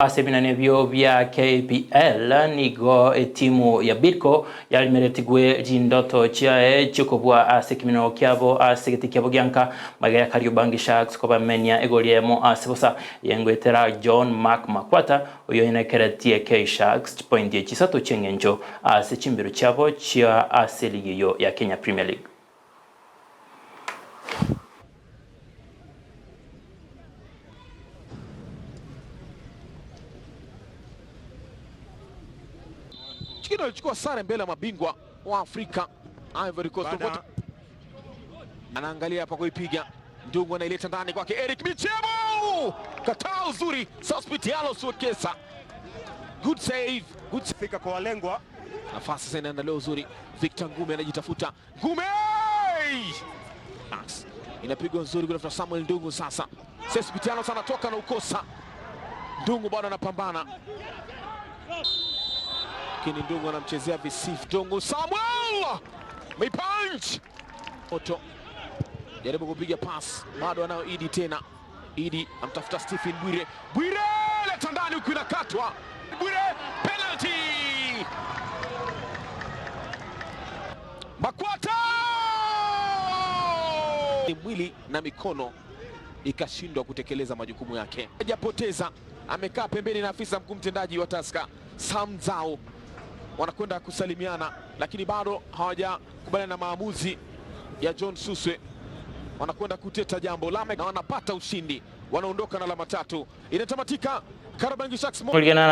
Ase ebinanebio bia KPL nigo etimu ya Bidco yarimeretigwe chindoto chiaye chiokobua ase ekeminoo kiabo ase egeti kiabo gianka magega ya Kariobangi Sharks kobamenia egori eyemo ase bosa yengoetera John Mark Makwata oyo oenekeretie K-Sharks chipointi echisato chieng'encho ase chimbero chiabo chia ase eligi eyio ya Kenya Premier League. Chikino alichukua sare mbele ya mabingwa wa Afrika Ivory Coast. Baada- Anaangalia hapa kuipiga Ndungu, anaileta ndani kwake Eric Michemo, kataa uzuri Sospitialo Suekesa, good save, good save. Fika kwa walengwa. Nafasi sasa inaandaliwa uzuri, Victor Ngume anajitafuta, Ngume Max. Inapigwa nzuri kutafuta Samuel Ndungu sasa. Sespitiano sana anatoka na ukosa. Ndungu bado anapambana, lakini Ndungu anamchezea visifu. Ndungu Samuel mipunch moto, jaribu kupiga pass, bado anayo Idi tena. Idi amtafuta Stephen Bwire, Bwire leta ndani huku inakatwa. Bwire penalty! Makwata mwili na mikono ikashindwa kutekeleza majukumu yake, hajapoteza. Amekaa pembeni na afisa mkuu mtendaji wa Tusker Sam Zao, wanakwenda kusalimiana, lakini bado hawajakubaliana na maamuzi ya John Suswe. Wanakwenda kuteta jambo lame na wanapata ushindi, wanaondoka na alama tatu. Inatamatika Kariobangi Sharks Kulingana.